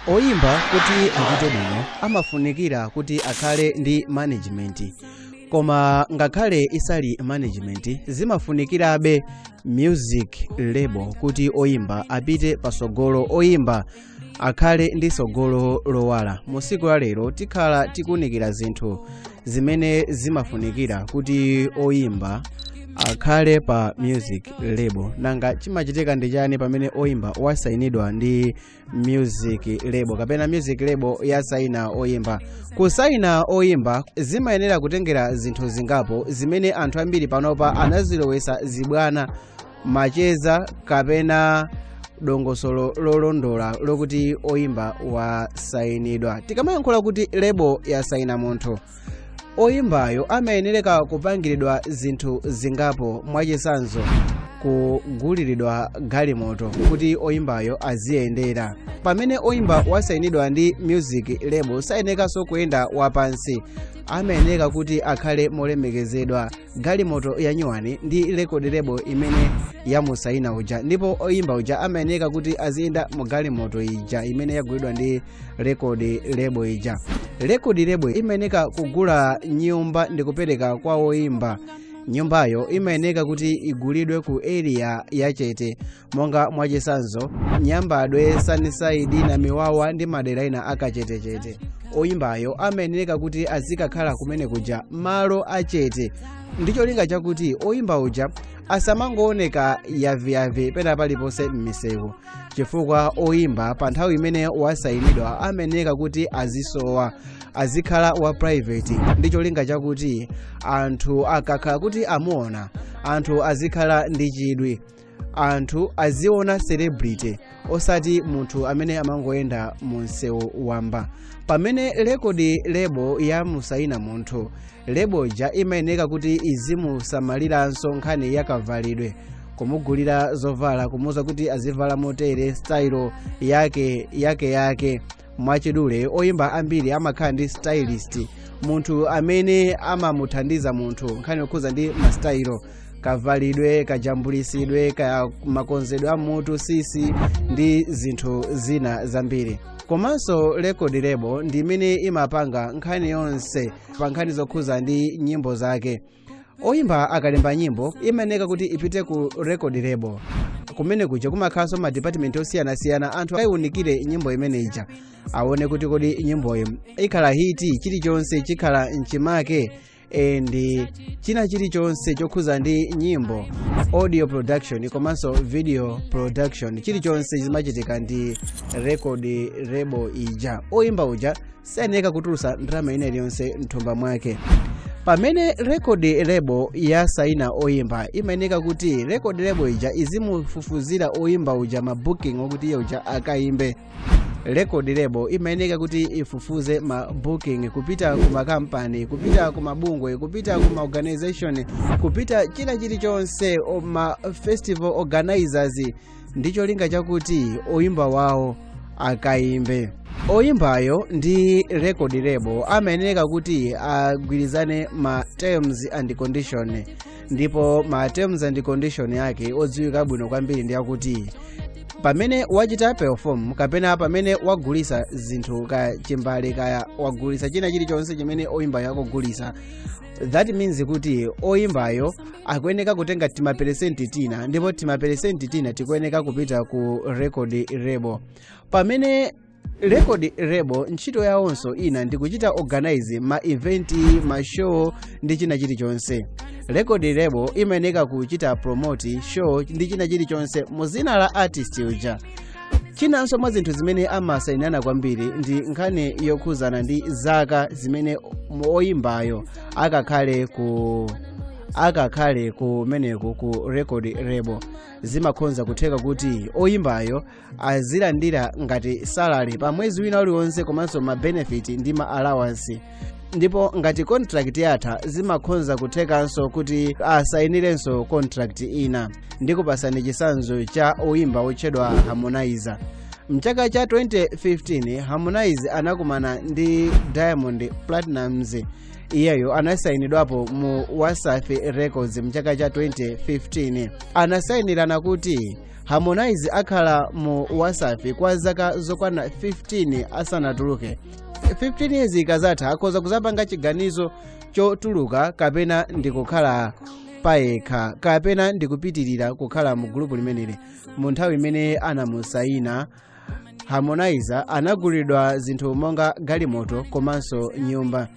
Oyimba kuti achite bwino amafunikira kuti akhale ndi management, koma ngakhale isali management, zimafunikirabe music label kuti oyimba apite pasogolo, oyimba akhale ndi sogolo lowala. Mu siku la lero tikhala tikuwunikira zinthu zimene zimafunikira kuti oyimba akhale pa music label. Nanga chimachitika ndi chani pamene oyimba wasayinidwa ndi music label kapena music label yasayina oyimba? Kusayina oyimba zimayenera kutengera zinthu zingapo zimene anthu ambiri panopa anazilowesa zibwana, macheza kapena dongosolo lolondola lokuti oyimba wasayinidwa. Tikamayankhula kuti label yasayina munthu, oyimbayo amayenereka kupangiridwa zinthu zingapo. Mwachisanzo, kuguliridwa galimoto kuti oyimbayo aziyendera. Pamene oyimba wasayinidwa ndi music label, sayenekanso kuyenda wapansi, amayeneka kuti akhale molemekezedwa, galimoto yanyuwani ndi record label imene yamusayina uja, ndipo oyimba uja amayeneka kuti aziyenda mu galimoto ija imene yagulidwa ndi record label ija. Record label imayeneka kugula nyumba ndi kupereka kwa oyimba. Nyumbayo imayeneka kuti igulidwe ku area yachete, monga mwachisanzo Nyambadwe, Sunnyside, Namiwawa ndi madera ena akachetechete. Oyimbayo amayeneka kuti azikakhala kumene kuja, malo achete, ndi cholinga chakuti oyimba uja asamangooneka yaviyavi pena paliponse m'misewu, chifukwa oyimba pa nthawi imene wasayinidwa amayeneka kuti azisowa, azikhala wa private, ndi cholinga chakuti anthu akakhala kuti amuona, anthu azikhala ndi chidwi, anthu aziona celebrity osati munthu amene amangoyenda mu msewu wamba. Pamene record label yamusayina munthu, label ija imayeneka kuti izimusamaliranso nkhani yakavalidwe, kumugulira zovala, kumuwuza kuti azivala motere, style yake yake yake. Mwachidule, oyimba ambiri amakhala ndi stylist, munthu amene amamuthandiza munthu nkhani yokhuza ndi masitayilo, kavalidwe, kajambulisidwe, ka makonzedwe a mutu, sisi ndi zinthu zina zambiri. Komanso record label ndi imene imapanga nkhani yonse pa nkhani zokhuza ndi nyimbo zake. Oyimba akalemba nyimbo, imayeneka kuti ipite ku record label. Kumene kuja kumakhalanso ma department osiyanasiyana, anthu ayiwunikire nyimbo imene ija, aone kuti kodi nyimboyi ikhala hit, chilichonse chikhala mchimake, ndi china chilichonse chokhuza ndi nyimbo, audio production komanso video production, chilichonse chimachitika ndi record label ija. Oyimba uja sayeneka kutulusa ndalama ina iliyonse mthumba mwake. Pamene record label yasayina oyimba, imayeneka kuti record label ija izimufufuzira oyimba uja ma booking okuti iye uja akayimbe. Record label imayeneka kuti ifufuze ma booking kupita ku makampani, kupita ku mabungwe, kupita ku ma organization, kupita china chilichonse, ma festival organizers, ndi cholinga chakuti oyimba wawo akayimbe. Oyimbayo ndi record label amayeneka kuti agwirizane ma terms and condition, ndipo ma terms and condition yake odziwika bwino kwambiri ndi akuti pamene wachita perform kapena pamene wagulisa zinthu, ka chimbale, kaya wagulisa china chilichonse chimene oyimbayo akugulisa, that means kuti oyimbayo akuyeneka kutenga timaperesenti tina, ndipo timaperesenti tina tikuyeneka kupita ku record label. Pamene record label ntchito yawonso ina ndi kuchita organize ma event, ma show ndi china chilichonse. Record label imayeneka kuchita promote show ndi china chilichonse mu zina la artist uja. Chinanso mwa zinthu zimene amasayinana kwambiri ndi nkhani yokhuzana ndi zaka zimene oyimbayo akakhale kumeneku ku record label. Zimakhonza kutheka kuti oyimbayo azilandira ngati salary pa mwezi wina uliwonse, komanso ma benefit ndi ma allowance, ndipo ngati contract yatha, zimakhonza kuthekanso kuti asayinirenso contract ina. Ndikupasani chisanzo cha oyimba otchedwa Harmonize. Mchaka cha 2015 Harmonize anakumana ndi Diamond Platnumz. Iyeyo anasayinidwapo mu Wasafi Records mchaka cha 2015. Anasayinirana kuti Harmonize azikhala ndi Harmonize akhala mu Wasafi kwa zaka zokwana 15 asanatuluke. 15 years ikazatha, akhoza kuzapanga chiganizo chotuluka kapena ndikukhala payekha kapena ndikupitirira kukhala mu gulupu limeneli. Mu nthawi imene anamusayina Harmonize, anagulidwa zinthu monga galimoto komanso nyumba.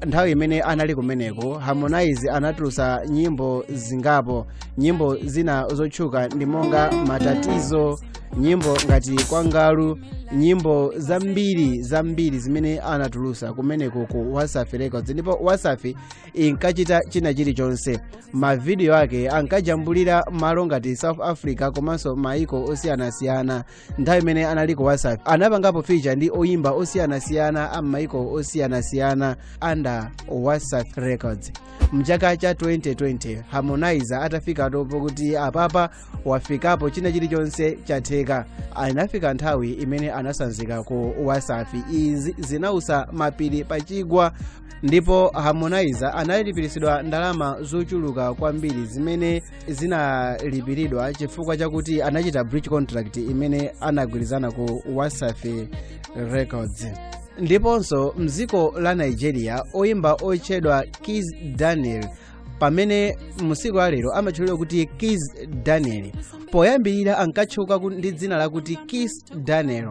Nthawi imene anali kumeneko, Harmonize anatulutsa nyimbo zingapo. Nyimbo zina zotchuka ndi monga Matatizo, nyimbo ngati Kwangalu, nyimbo zambiri zambiri zimene anatulutsa kumeneko ku Wasafi Records. Ndipo Wasafi inkachita china chilichonse. Mavidiyo ake ankajambulira malo ngati South Africa komanso maiko osiyanasiyana. Nthawi imene anali ku Wasafi, anapangapo feature ndi oyimba osiyanasiyana a maiko osiyanasiyana under Wasafi Records. Mchaka cha 2020, Harmonize atafika topo kuti apapa wafikapo, china chilichonse chatheka, anafika nthawi imene anasanzika ku Wasafi. Izi zinausa mapiri pachigwa, ndipo Harmonize analipiritsidwa ndalama zochuluka kwambiri zimene zinalipiridwa chifukwa chakuti anachita breach contract imene anagwirizana ku Wasafi Records. Ndiponso mdziko la Nigeria, oyimba otchedwa Kizz Daniel, pamene musiku alero amatchulidwa kuti Kizz Daniel, poyambirira ankatchuka ndi dzina lakuti Kiss Daniel.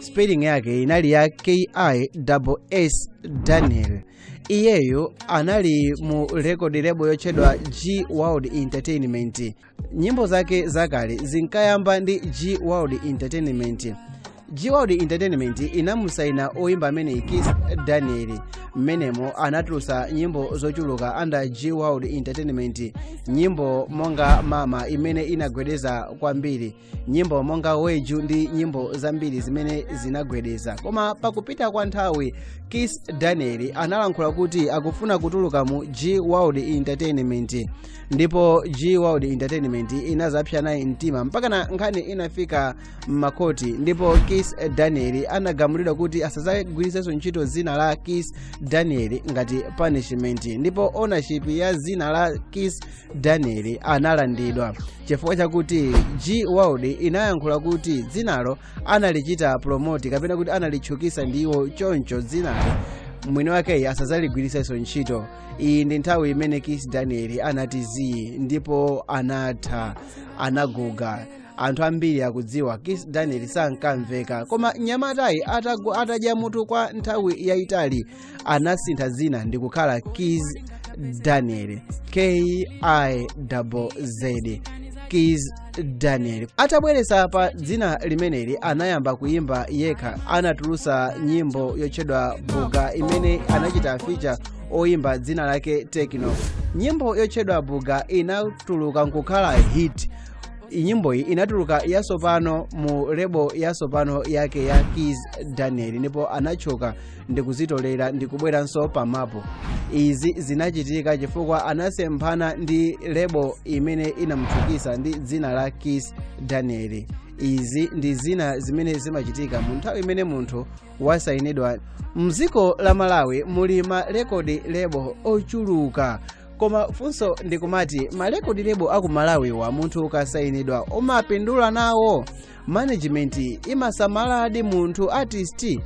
Spelling yake inali ya Kiss Daniel. Iyeyo anali mu record label yotchedwa G World Entertainment. Nyimbo zake zakale zinkayamba ndi G World Entertainment. G World Entertainment inamusayina oyimba amene Kizz Daniel. Mmenemo anatulutsa nyimbo zochuluka under G World Entertainment, nyimbo monga Mama imene inagwedeza kwambiri, nyimbo monga Weju ndi nyimbo zambiri zimene zinagwedeza. Koma pakupita kwa nthawi, Kizz Daniel analankhula kuti akufuna kutuluka mu G World Entertainment, ndipo G World Entertainment inazapsa naye mtima mpakana nkhani inafika m'makhoti, ndipo Kizz Daniel anagamulidwa kuti asazagwiritsenso ntchito dzina la Kizz Daniel ngati punishment, ndipo ownership ya dzina la Kizz Daniel analandidwa chifukwa chakuti G World inayankhula kuti dzinalo analichita promote kapena kuti analitchukisa ndiwo, choncho dzinalo mwini wakeyi asazaligwiritsenso ntchito. Iyi ndi nthawi imene Kizz Daniel anati zii ndipo anatha, anaguga. Anthu ambiri akudziwa Kizz Daniel sankamveka, koma mnyamatayi atadya mutu kwa nthawi yayitali, anasintha dzina ndi kukhala Kizz Daniel, Kizz, Kizz Daniel. Atabweretsa pa dzina limeneli, anayamba kuyimba yekha. Anatulutsa nyimbo yotchedwa Buga imene anachita feature oyimba dzina lake Tekno. Nyimbo yotchedwa Buga inatuluka nkukhala hit. Nyimboyi inatuluka yatsopano mu label yatsopano yake ya Kizz Daniel, ndipo anachoka ndikuzitolera ndikubweranso pamapo. Izi zinachitika chifukwa anasemphana ndi label imene inamutchukisa ndi dzina la Kizz Daniel. Izi ndi zina zimene zimachitika mu nthawi imene munthu wasayinidwa. Mdziko la Malawi muli ma record label ochuluka, koma funso ndikumati, ma record label aku Malawiwa, munthu ukasayinidwa umapindula nawo? Management imasamaladi munthu artist?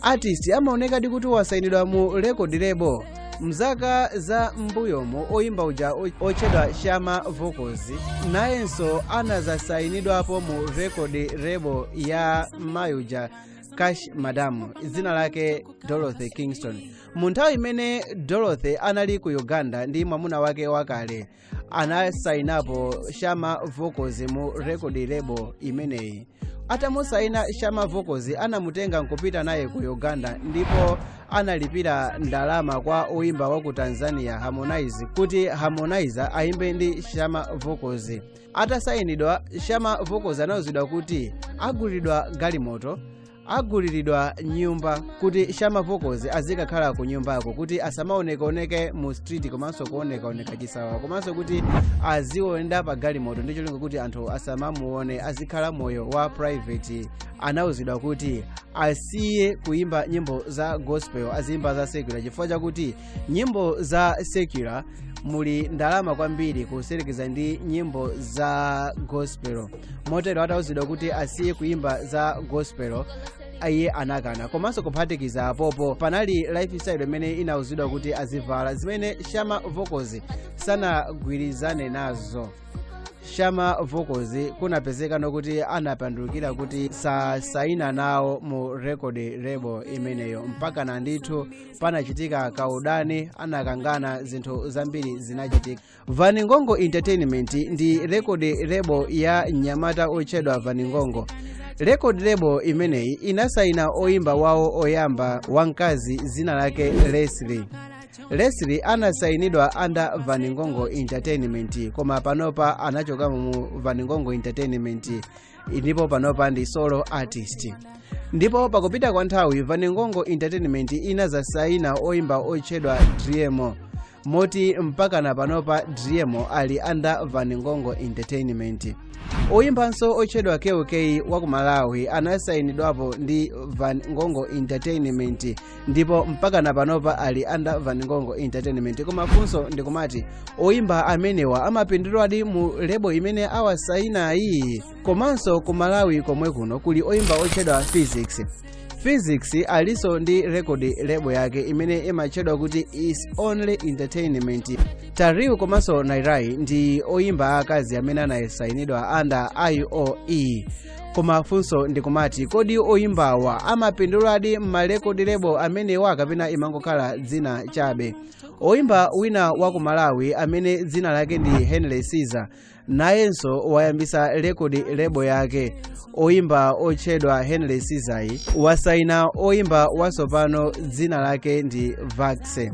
Artist amaonekadi kuti wasayinidwa mu record label? Mzaka za mbuyomo, oyimba uja otchedwa Shama Vocals nayenso anazasayinidwapo mu record label ya mayuja Cash Madam, dzina lake Dorothy Kingston. Mu nthawi imene Dorothy anali ku Uganda ndi mwamuna wake wakale, anasayinapo Shama Vocals mu record label imeneyi. Atamusayina Shama Vocals, anamutenga nkupita naye ku Uganda, ndipo analipira ndalama kwa oyimba wa ku Tanzania Harmonize kuti Harmonize ayimbe ndi Shama Vocals. Atasayinidwa, Shama Vocals anawuzidwa kuti agulidwa galimoto, aguliridwa nyumba, kuti Shama Vocals azikakhala ku nyumbako, kuti asamaonekaoneke mu street komanso kuonekaoneka chisawa, komanso kuti azionda pa galimoto ndi cholinga kuti anthu asamamuone, azikhala moyo wa private. Anawuzidwa kuti asiye kuimba nyimbo za gospel, aziyimba za secular, chifukwa chakuti nyimbo za secular Muli ndalama kwambiri kuserekeza ndi nyimbo za gospel. Motero atauzidwa kuti asiye kuimba za gospel, iye anakana. Komanso kuphatikiza apopo, panali lifestyle imene inauzidwa kuti azivala, zimene Shama Vocals sanagwirizane nazo. Shama Vocals kunapezeka nokuti anapandukira kuti sasaina nawo mu record label imeneyo, mpaka na ndithu panachitika kaudani, anakangana, zinthu zambiri zinachitika. Vaningongo Entertainment ndi record label ya mnyamata otchedwa Vaningongo. Record label imeneyi inasaina oyimba wawo oyamba wamkazi, zina lake Leslie. Leslie anasayinidwa under Vaningongo Entertainment, koma panopa anachokamo mu Vaningongo Entertainment ndipo panopa ndi solo artist. Ndipo pakupita kwa nthawi, Vaningongo Entertainment inazasayina oyimba otchedwa Driemo, moti mpaka na panopa Driemo ali under Vaningongo Entertainment. Oyimbanso otchedwa KOK wa ku Malawi anasayinidwapo ndi Van Ngongo Entertainment, ndipo mpaka na panopa ali under Van Ngongo Entertainment. Koma funso ndikumati, oyimba amenewa amapinduladi mu label imene awasayinayi? Komanso ku Malawi komwe kuno kuli oyimba otchedwa Phyzix. Phyzix alinso ndi record label yake imene imatchedwa kuti Is Only Entertainment. Tariu komanso Nairai ndi oyimba akazi amene anasayinidwa under IOE. Koma funso ndikumati, kodi oyimbawa amapinduladi m'ma record label amenewa, kapena imangokhala dzina chabe? Oyimba wina wa ku Malawi amene dzina lake ndi Henry Caesar nayenso wayambisa record label yake. Oyimba otchedwa Henry Caesar wasaina oyimba watsopano, dzina lake ndi Vaxe.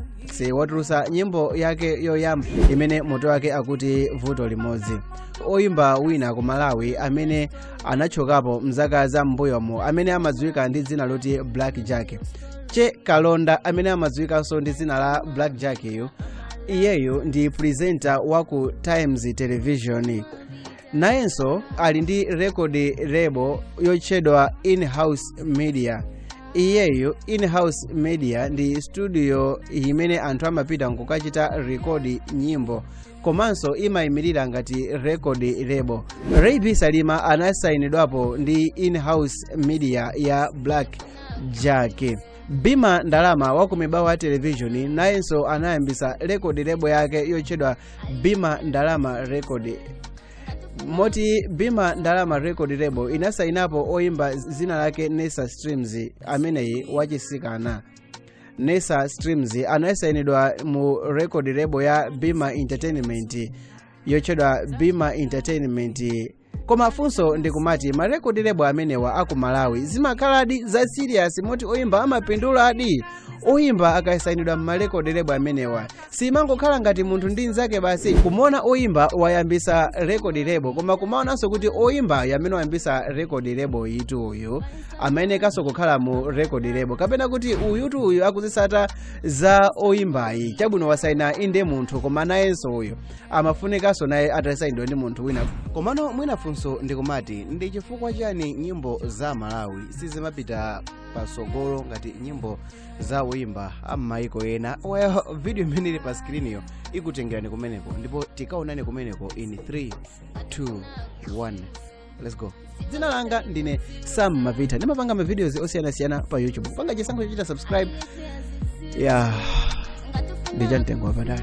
Watulusa nyimbo yake yoyamba imene mutu wake akuti Vuto Limodzi. Oyimba wina ku Malawi amene anachokapo mzaka za m'mbuyomo, amene amadziwika ndi dzina loti Black Jack, Che Kalonda, amene amadziwikanso ndi dzina la Black Jack yu, iyeyu ndi presenter wa ku Times Television. Nayenso ali ndi record label yotchedwa In-House Media. Iyeyu, In-House Media ndi studio imene anthu amapita nkukachita record nyimbo, komanso imayimirira ngati record label. Ray B Salima anasayinidwapo ndi In-House Media ya Black Jack. Bima Ndalama wa ku Mibawa Television nayenso anayambisa record label yake yotchedwa Bima Ndalama Record, moti Bima Ndalama Record Label inasayinapo oyimba zina lake Nesa Streams, ameneyi wachisikana. Nesa Streams anasayinidwa mu record label ya Bima Entertainment yotchedwa Bima Entertainment. Koma funso ndikumati, ma record label amenewa aku Malawi zimakhaladi za serious moti oyimba amapinduladi? Oyimba akasayinidwa m'ma record label amenewa, simangokhala ngati munthu ndi mnzake basi kumona oyimba wayambisa record label, koma kumaonanso kuti oyimbayo amene wayambisa record label itu uyu amayenekanso kukhala mu record label, kapena kuti uyutu uyu akuzisata za oyimbayi? Chabwino, wasayina inde munthu, koma nayenso uyu amafunikanso naye atasayinidwa ndi munthu wina. Komano mwina funso ndikumati, ndi chifukwa chani nyimbo za Malawi sizimapita pasogolo ngati nyimbo za oyimba am'mayiko ena? Well, video imene ili pa screen ikutengerani kumeneko, ndipo tikaonane kumeneko in 3, 2, 1, let's go. Dzina langa ndine Sam Mavita, ndimapanga ma videos osiyanasiyana pa YouTube. Kupanga chisankho chochita subscribe ya ndi chamtengo wapatali.